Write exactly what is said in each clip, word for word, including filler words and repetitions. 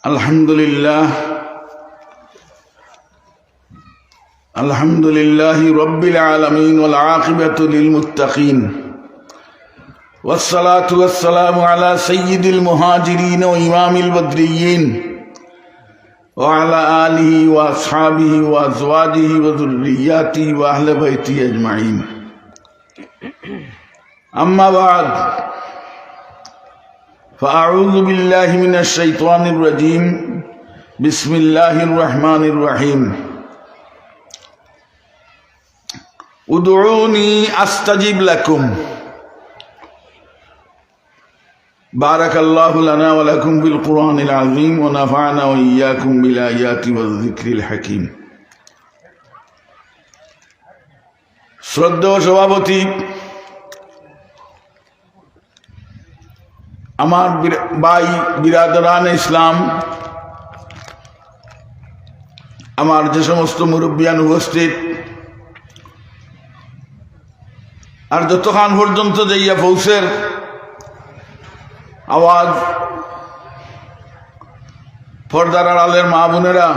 الحمد لله. الحمد لله رب العالمين والعاقبة للمتقين. والصلاة والسلام على سيد المهاجرين وإمام البدريين وعلى آله وأصحابه وأزواجه وذرياته وأهل بيته أجمعين. أما بعد، فأعوذ بالله من الشيطان الرجيم. بسم الله الرحمن الرحيم. ادعوني أستجب لكم. بارك الله لنا ولكم في القرآن العظيم ونفعنا وإياكم بالآيات والذكر الحكيم. শ্রদ্ধেয় সভাপতি, আমার বিরা-, ভাই বিরাদরান ইসলাম, আমার যে সমস্ত মুরব্বিয়ান উপস্থিত, আর যতক্ষণ পর্যন্ত যাইয়া পৌঁছের আওয়াজ, পর্দার আড়ালের মা বোনেরা,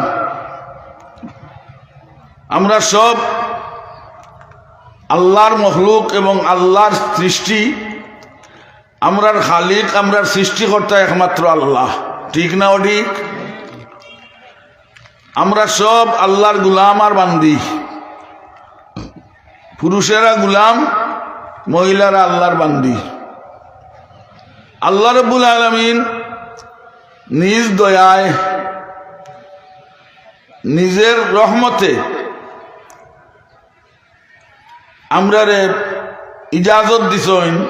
আমরা সব আল্লাহর মখলুক এবং আল্লাহর সৃষ্টি। আমরার খালিক, আমরার সৃষ্টিকর্তা একমাত্র আল্লাহ, ঠিক না অঠিক? আমরা সব আল্লাহর গুলাম আর বান্দি। পুরুষেরা গুলাম, মহিলারা আল্লাহর বান্দি। আল্লাহ রব্বুল আলামিন নিজ দয়ায়, নিজের রহমতে আমরারে ইজাজত দিছইন,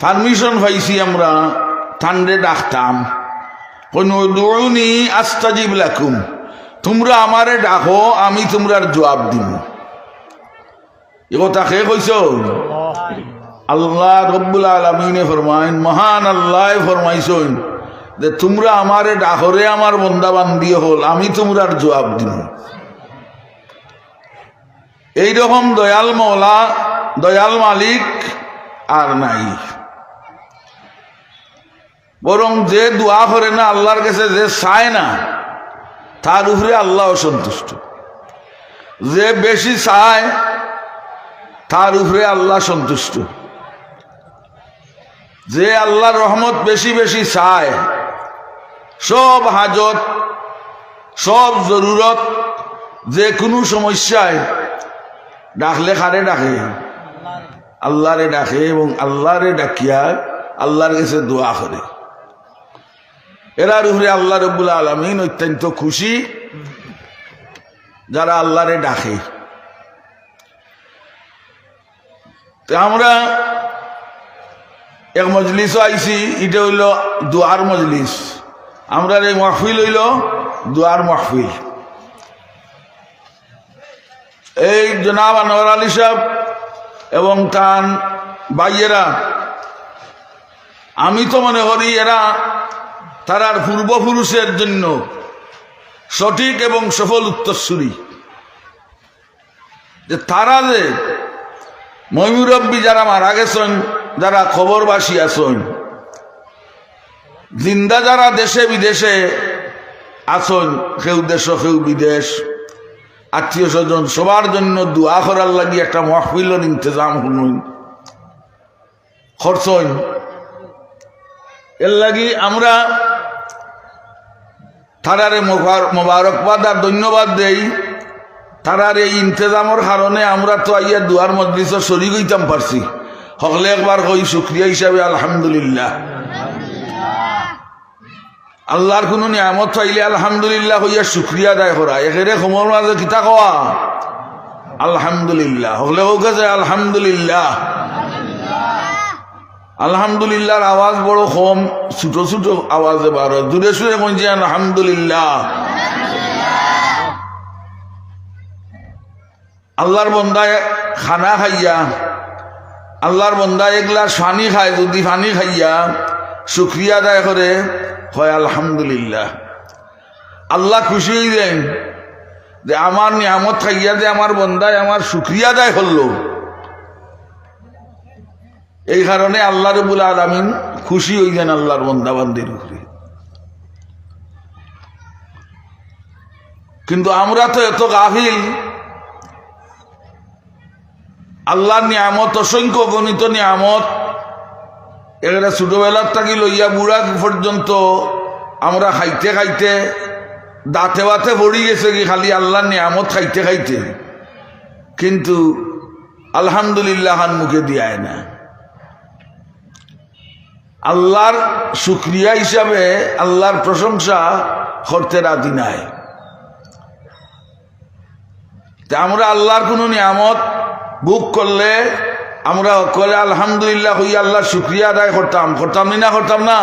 permission পাইছি আমরা তানরে ডাকতাম। কইন, "উদউনি আস্তাজিব লাকুম", তুমরা আমারে ডাকো, আমি তুমরার জুয়াব দিমু। ই কথা কে কইছইন? আল্লাহ রব্বুল আলামিনে ফরমাইন, মহান আল্লায় ফরমাইছইন যে, "তুমরা আমারে ডাকো রে আমার বন্দা বান্দি অকল, আমি তুমরার জুয়াব দিমু।" এইরকম দয়াল মওলা, দয়াল মালিক আর নাই। বরং যে দোয়া করে না আল্লাহর কাছে, যে চায় না, তার উপরে আল্লাহ অসন্তুষ্ট। যে বেশি চায়, তার উপরে আল্লাহ সন্তুষ্ট। যে আল্লাহর রহমত বেশি বেশি চায়, সব হাজত, সব জরুরত, যে কোনো সমস্যায় ডাকলে কারে ডাকে? আল্লাহরে ডাকে এবং আল্লাহরে ডাকিয়া আল্লাহর কাছে দোয়া করে। এরার উপরে আল্লাহ রব্বুল আলামিন অত্যন্ত খুশি, যারা আল্লাহরে ডাকে। তো আমরা এক মজলিসও আইছি, ইটা অইলো দোয়ার মজলিস। আমরার এই মাহফিল অইলো দোয়ার মাহফিল। এই জনাব আনোয়ার আলী সাহেব এবং তান ভাইয়েরা, আমি তো মনে করি এরা তারার পূর্বপুরুষের জন্য সঠিক এবং সফল উত্তরসূরি। যে তারা যে ময়মুরব্বী যারা মারা গেছইন, যারা কবরবাসী আছইন, জিন্দা যারা দেশে বিদেশে আছইন, কেউ দেশ, কেউ বিদেশ, আত্মীয় স্বজন, সবার জন্য দোয়া করার লাগি একটা মাহফিলর ইন্তেজাম করইন, করছইন। এর লাগি আমরা তারারে মোবার-, মোবারকবাদ আর ধন্যবাদ দেই। তারার এই ইন্তেজামর কারণে আমরা তো আইয়া দোয়ার মজলিসো শরিক অইতাম পারছি। হকলে একবার কই শুকরিয়া হিসাবে আলহামদুলিল্লাহ। আল্লাহর কুনু নিয়ামত পাইলে আলহামদুলিল্লাহ কইয়া শুকরিয়া আদায় করা, একেরে কওমর মাঝে কিতা কওয়া? আলহামদুলিল্লাহ। হকলে কউক্কা যে আলহামদুলিল্লাহ। আলহামদুলিল্লাহর আওয়াজ বড় কম, ছোট ছোট আওয়াজে বার অয়। জুরে সুরে কইন যে আলহামদুলিল্লাহ। আল্লাহর বন্দায় খানা খাইয়া, আল্লাহর বন্দায় এক গ্লাস পানি খায়, যদি পানি খাইয়া শুকরিয়া আদায় করে, কয় আলহামদুলিল্লাহ। আল্লাহ খুশি অইযাইন যে আমার নিয়ামত খাইয়া যে আমার বন্দায় আমার শুকরিয়া আদায় করলো, এই কারণে আল্লাহ রব্বুল আলামিন খুশি অইযাইন আল্লাহর বন্দা বান্দির উপরে। কিন্তু আমরা তো এত গাফিল, আল্লাহর নিয়ামত, অসংখ্য অগণিত নিয়ামত, একেবারে ছোটবেলার থাকি লইয়া বুড়া পর্যন্ত আমরা খাইতে খাইতে দাঁতে বাতে পড়ি গেছে কি খালি আল্লাহর নিয়ামত খাইতে খাইতে, কিন্তু আলহামদুলিল্লাহ খান মুখে দিয়ায় না। আল্লাহর শুকরিয়া হিসাবে আল্লাহর প্রশংসা করতে রাজি নাই। তে আমরা আল্লাহর কোনো নিয়ামত ভোগ করলে আমরা হকলে আলহামদুলিল্লাহ কই আল্লাহর শুকরিয়া আদায় করতাম, করতাম নি না, করতাম না?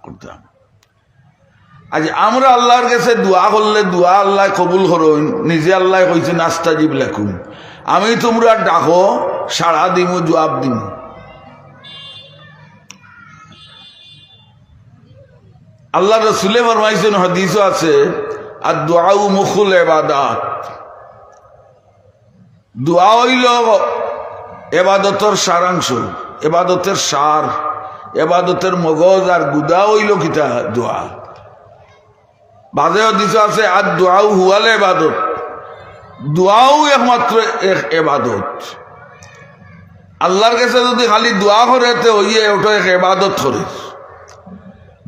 করতাম। আজ আমরা আল্লাহর কাছে দোয়া করলে দোয়া আল্লাহ কবুল করইন, নিজে আল্লাহ কইছেন, "আস্তাজিব লাকুম", আমি তোমরা ডাকো, সাড়া দিমু, জবাব দিমু। আল্লাহর রসুলে ফরমাইছেন, হাদিসও আছে, "আর দোয়াউ মুখুল এবাদাত", দোয়া অইল এবাদতর সারাংশ, এবাদতের সার, এবাদতের মগজ আর গুদা অইল কিতা? দোয়া। বাজে হাদিসও আছে, "আর দোয়াউ হুয়াল এবাদত", দোয়াও একমাত্র এক এবাদত। আল্লাহর কাছে যদি খালি দোয়া করে, তে অইয়ে ওটা এক এবাদত করে।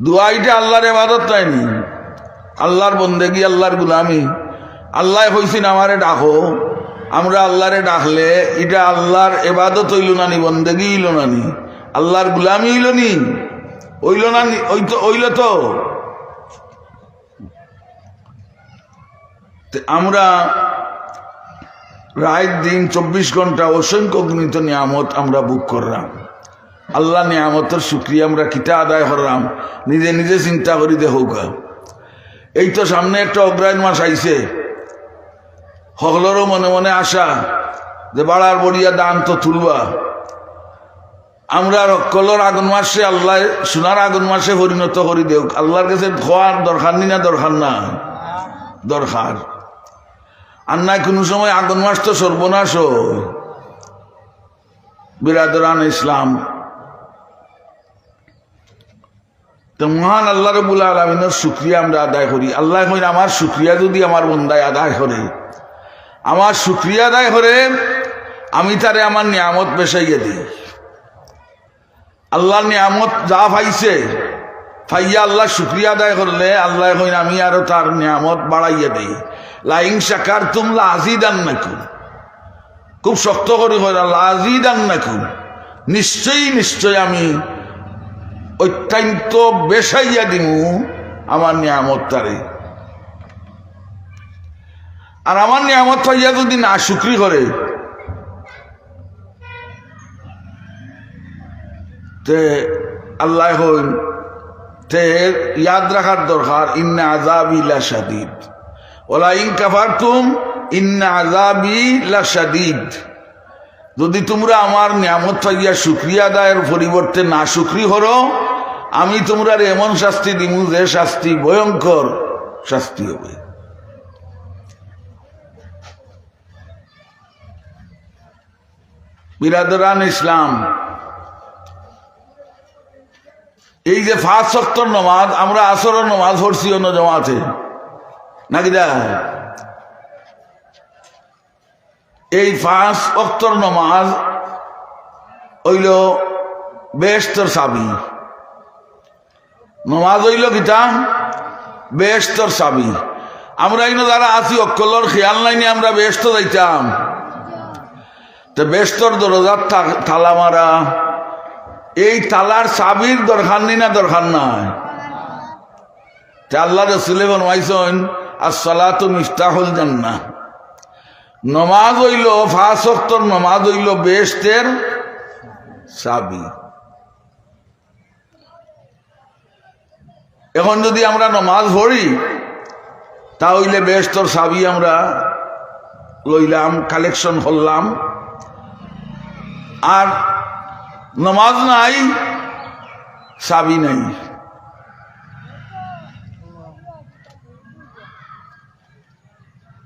দোয়া ইটা আল্লাহর এবাদত নায়নি? আল্লাহর বন্দেগি, আল্লাহর গুলামি। আল্লাহ কইছেন, "আমারে ডাকো", আমরা আল্লাহরে ডাকলে ইটা আল্লাহর এবাদত অইল না নি, বন্দেগি অইল না নি, আল্লাহর গুলামি অইল নি? অইল না নি? অইতো, অইল তো। তে আমরা রাইত দিন চব্বিশ ঘন্টা অসংখ্য অগণিত নিয়ামত আমরা ভোগ করলাম। আল্লাহ নিয়ামতর শুকরিয়া আমরা কিতা আদায় করলাম? নিজে নিজে চিন্তা করি দেখউক্কা। এই তো সামনে একটা অগ্রায়ণ মাস আইছে, হকলরও মনে মনে আশা যে বাড়ার বড়িয়া দান তো তুলবা। আমরার হকলর আগন মাসরে আল্লায় সোনার আগন মাসে পরিণত করি দেউক। আল্লাহর কাছে খোয়ার দরকার নি না, দরকার না? দরকার। আর নায় কোনো সময় আগন মাস তো সর্বনাশ অয়। বিরাদরান ইসলাম, তো মহান আল্লাহ রব্বুল আলামিনর শুকরিয়া আমরা আদায় করি। আল্লায় কইন, "আমার শুকরিয়া যদি আমার বন্দায় আদায় করে, আমার শুকরিয়া আদায় করে, আমি তারে আমার নিয়ামত বেশাইয়া দেই।" আল্লাহর নিয়ামত যা পাইছে, পাইয়া আল্লাহর শুকরিয়া আদায় করলে আল্লায় কইন, "আমি আরো তার নিয়ামত বাড়াইয়া দেই।" "লাইন শাকারতুম লাআজিদান্নাকুম।" খুব শক্ত করি কইরা, "লাআজিদান্নাকুম।" নিশ্চয়ই, নিশ্চয়ই আমি অত্যন্ত বেশাইয়া দিমু আমার নিয়ামত তারে। আর আমার নিয়ামত পাইয়া যদি নাশুকরি করে, তে আল্লায় কইন, তে ইয়াদ রাখার দরকার, "ইন্না আযাবি লাশাদীদ। ওয়ালাইন কাফারতুম ইন্না আযাবি লাশাদীদ।" যদি তুমরা আমার নিয়ামত পাইয়া শুকরিয়া আদায়র পরিবর্তে নাশুকরি করো, আমি তুমরারে এমন শাস্তি দিমু যে শাস্তি ভয়ঙ্কর শাস্তি হবে। বিরাদরান ইসলাম, এই যে পাঁচ ওয়াক্তর নমাজ, আমরা আসরর নমাজ পড়ছি অন্য জমাতে, নাকি দা? এই পাঁচ ওয়াক্তর নমাজ অইল বেহেশতর চাবি। নমাজ অইল কিতা? বেহেশতর চাবি। আমরা ইনো যারা আছি, হকলর খেয়াল নাই নি আমরা বেহেশত যাইতাম? তে বেহেশতর দরজার তা-, তালা মারা, এই তালার চাবির দরকার নি না দরকার নাই? তে আল্লাহর রসুলে ফরমাইছইন, "আসসালাতু মিফতাহুল জান্নাহ।" নমাজ অইল, পাঁচ ওয়াক্তর নমাজ অইল বেহেশতের চাবি। এখন যদি আমরা নমাজ পড়ি, তা অইলে বেহেশতর চাবি আমরা লইলাম, কালেকশন করলাম। আর নমাজ নাই, চাবি নাই।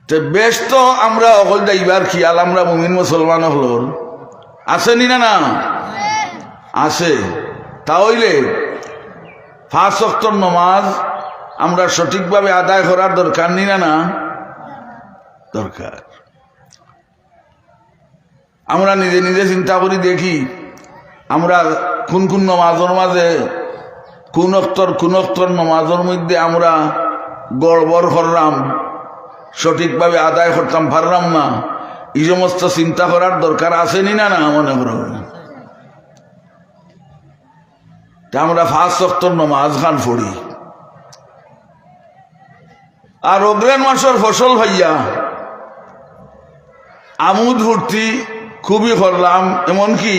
তে বেহেশত আমরা হকল যাইবার খেয়াল, আমরা মুমিন মুসলমান হকলর আছে নি না, না? আছে। তা অইলে পাঁচ ওয়াক্তর নমাজ আমরা সঠিকভাবে আদায় করার দরকার নি না? না দরকার। আমরা নিজে নিজে চিন্তা করি দেখি, আমরা কোন কোন নমাজর মাঝে, কোন অক্তর কোন অক্তর নমাজর মধ্যে আমরা গড়বড় করলাম, সঠিকভাবে আদায় করতাম পারলাম না। এই সমস্ত চিন্তা করার দরকার আছে নি না? না মনে করো, তা আমরা পাঁচ অক্তর নমাজ খান পড়ি। আর অগ্রাণ মাসর ফসল পাইয়া আমোদ ফুর্তি খুবই করলাম, এমনকি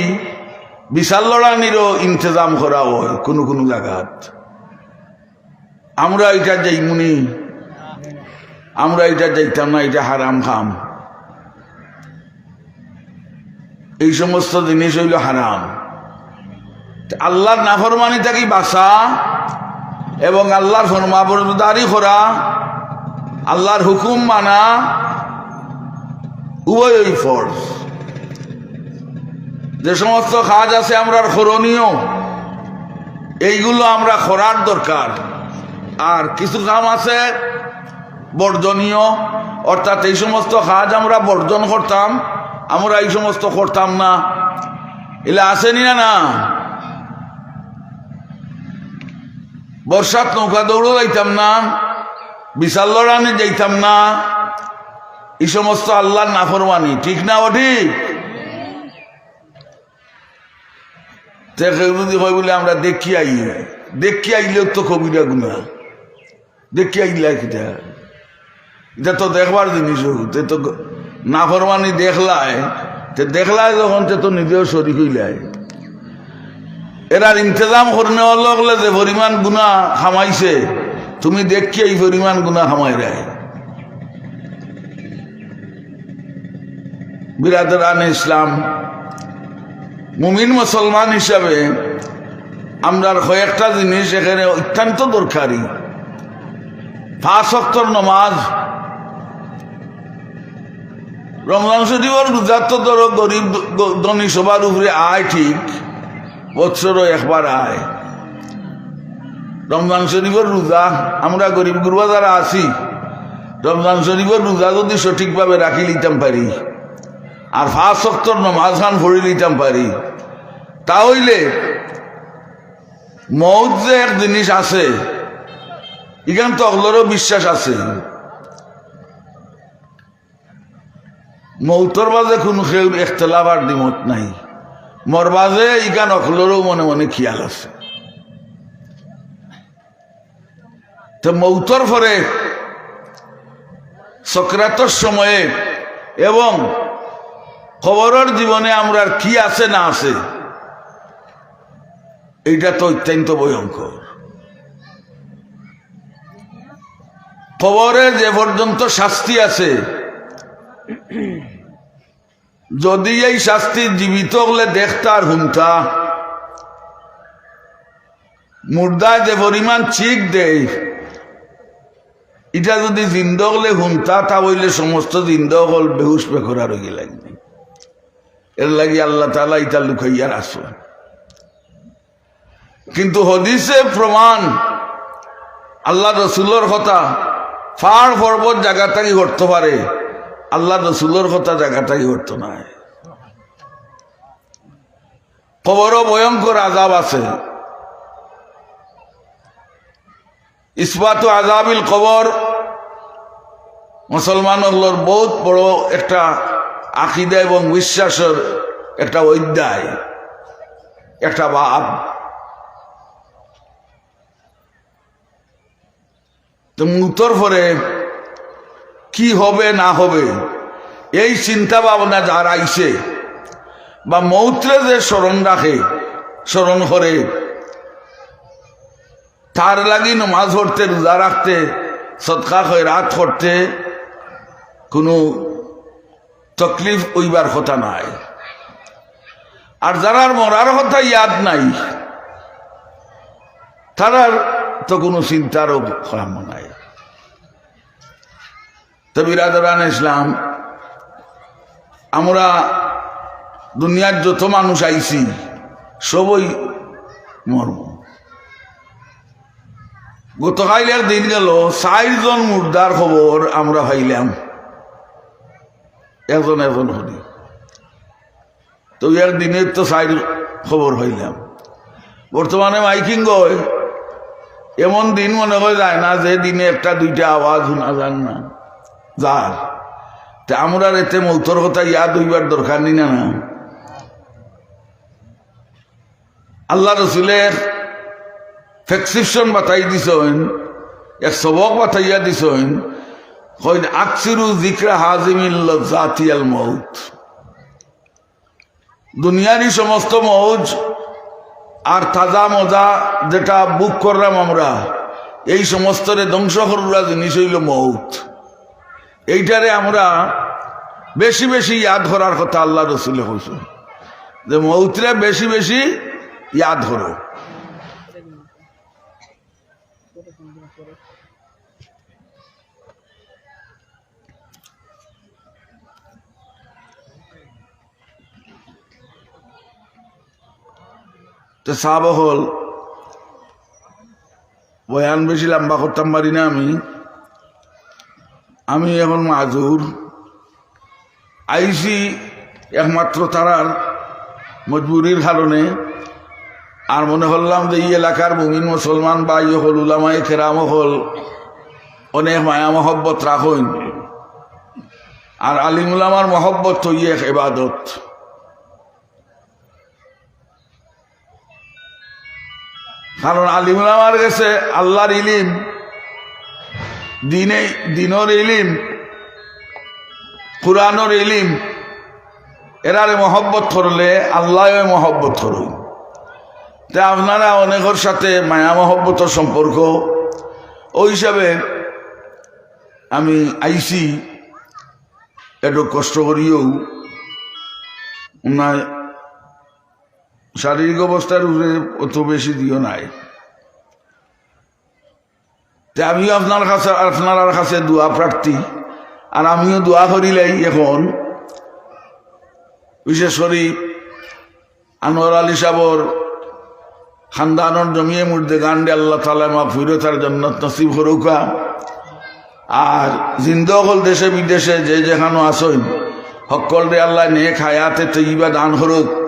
বিশাল লড়ানিরও ইন্তজাম করা হয় কোনো কোনো জায়গাত। আমরা এটা যাইমুনি, আমরা এটা যাইতাম না, এটা হারাম কাম। এই সমস্ত জিনিস অইল হারাম। আল্লাহর নাফরমানি থাকি বাঁচা এবং আল্লাহর ফরমাবরদারি করা, আল্লাহর হুকুম মানা, উভয়ই ফরজ। যে সমস্ত কাজ আছে আমরার করণীয়, এইগুলো আমরা করার দরকার। আর কিছু কাম আছে বর্জনীয়, অর্থাৎ এই সমস্ত কাজ আমরা বর্জন করতাম, আমরা এই সমস্ত করতাম না, এলা আছে নি না? না, বর্ষাত নৌকা দৌড়ো যাইতাম না, বিশাল লড়ানি যাইতাম না, এই সমস্ত আল্লাহর নাফরমানি, ঠিক না অঠিক? তে কেউ যদি কয় বলে আমরা দেখি আই, দেখি আইলেও তো কবিরা গুনা। দেখি আইলা কিতা? এটা তো দেখবার জিনিস, তে তো গ-, নাফরমানি দেখলায়, তে দেখলায় যখন তে তো নিজেও শরিক অইলায়। এরার ইন্তজাম করনে অকলে যে পরিমাণ গুনা কামাইছে, তুমি দেখি এই পরিমাণ গুনা কামাইরায়। বিরাদরানে ইসলাম, মুমিন মুসলমান হিসাবে আমরার কয়েকটা জিনিস এখানে অত্যন্ত দরকারি। পাঁচ ওয়াক্তর নমাজ, রমজান শরীফর রোজা তো ধরো গরিব দ-, গ-, ধনী সবার উপরে আয় ঠিক, বৎসরও একবার আয়। রমজান শরীফর রোজা, আমরা গরিব গুরবা যারা আছি, রমজান শরীফর রোজা যদি সঠিকভাবে রাখি লিতাম পারি, আর পাঁচ ওয়াক্তর নমাজ খান পড়ি লিতাম পারি, তা অইলে মউত যে এক জিনিস আছে, ইখান তো অকলরও বিশ্বাস আছে। মউতর বাজে কুনু কেউর ইখতিলাফ আর দ্বিমত নাই। মরবা যে ইখান অকলরও মনে মনে খিয়াল আছে। তো মউতর পরে, সকরাতর সময়ে এবং কবরর জীবনে আমরার কি আছে না আছে, এইটা তো অত্যন্ত ভয়ঙ্কর। কবরে যে পর্যন্ত শাস্তি আছে, যদি এই শাস্তি জীবিত অকলে দেখতা আর হুনতা, মুর্দায় যে পরিমাণ চিক দেয়, ইটা যদি জিন্দা অকলে হুনতা, তা অইলে সমস্ত জিন্দা অকল বেহুশ বেকরার অইগেলা। এরলাগি আল্লাহ তাআলা ইটা লুকাইয়া রাখছইন। কিন্তু হাদিসে প্রমাণ, আল্লাহর রসুলর কথা, পাহাড় পর্বত জাগা থাকি ঘটতো পারে, আল্লাহর রসুলর কথা জাগা থাকি ঘটতো নায়। কবরও ভয়ঙ্কর আযাব আছে। ইসবাতু আযাবিল কবর মুসলমান অকলর বহুত বড় একটা আকিদা এবং বিশ্বাসর একটা অধ্যায়, একটা বাব। তো মউতর পরে কি হবে না হবে, এই চিন্তা ভাবনা যার আইছে, বা মউতরে যে স্মরণ রাখে, স্মরণ করে, তার লাগি নমাজ পড়তে, রোজা রাখতে, সদকা খয়রাত করতে কুনু তকলিফ অইবার কথা নায়। আর যারার মরার কথা ইয়াদ নাই, তারার তো কুনু চিন্তারও কাম নাই। তো বিরাদরান ইসলাম, আমরা দুনিয়ার যত মানুষ আইছি, সবই মরমু। গতকাইল একদিন গেল, চাইরজন মুর্দার খবর আমরা পাইলাম, একজন একজন করি। তো একদিনে তো চাইর খবর পাইলাম। বর্তমানে মাইকিং অয়, এমন দিন মনে অয় যায় না যে দিনে একটা দুইটা আওয়াজ হুনা যার না, যার। তে আমরার এতে মৌতর কথা ইয়াদ অইবার দরকার নি না, না? আল্লার রসুলে এক প্রেসক্রিপশন বাতাই দিছইন, এক সবক বাতাইয়া দিছইন, কইন, "আকসিরু যিকরা হাজিমিল লাযাতি আল মাউত।" দুনিয়ার ই সমস্ত মৌজ আর তাজা মজা যেটা ভোগ করলাম আমরা, এই সমস্তরে ধ্বংস করুরা জিনিস অইল মৌত। এইটারে আমরা বেশি বেশি ইয়াদ করার কথা আল্লার রসুলে কইছইন, যে মৌতরে বেশি বেশি ইয়াদ করো। তে সাব অকল, বয়ান বেশি লম্বা করতাম পারি না আমি। আমি এখন মাজুর আইছি একমাত্র তারার মজবুরির কারণে। আর মনে করলাম যে ই এলাকার মুমিন মুসলমান ভাই অকল, উলামায়ে কেরাম অকল অনেক মায়া মহব্বত রাখইন। আর আলিম উলামার মহব্বত তো ই এক ইবাদত। কারণ আলিম উলামার গেছে আল্লার ইলিম, দিনে, দিনর ইলিম, কুরআনর ইলিম, এরারে মহব্বত করলে আল্লায়ও মহব্বত করইন। তে আপনারা অনেকর সাথে মায়া মহব্বতর সম্পর্ক, অউ হিসাবে আমি আইছি একটু কষ্ট করিও। উনার শারীরিক অবস্থার উপরে অত বেশি দিও নাই। তে আমিও আপনার কাছে, আপনারার কাছে দোয়া প্রার্থী, আর আমিও দোয়া করিলাই এখন, বিশেষ করি আনোয়ার আলী সাবর খানদানর জমিয়ে মুর্দেগানরে আল্লাহ তাআলা মাগফিরত আর জান্নাত নসিব করুকা। আর জিন্দা অকল দেশে বিদেশে যে যেখানো আছইন, হক্কলরে আল্লাহ নেক হায়াতে তৈয়বা দান করুক।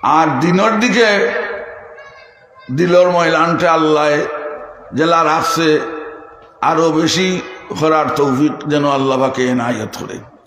আর দিনর দিকে দিলর ময়লানটা আল্লাহ যেলা রাখছে, আরো বেশি করার তৌফিক যেন আল্লাহ পাকে এনায়েত করে।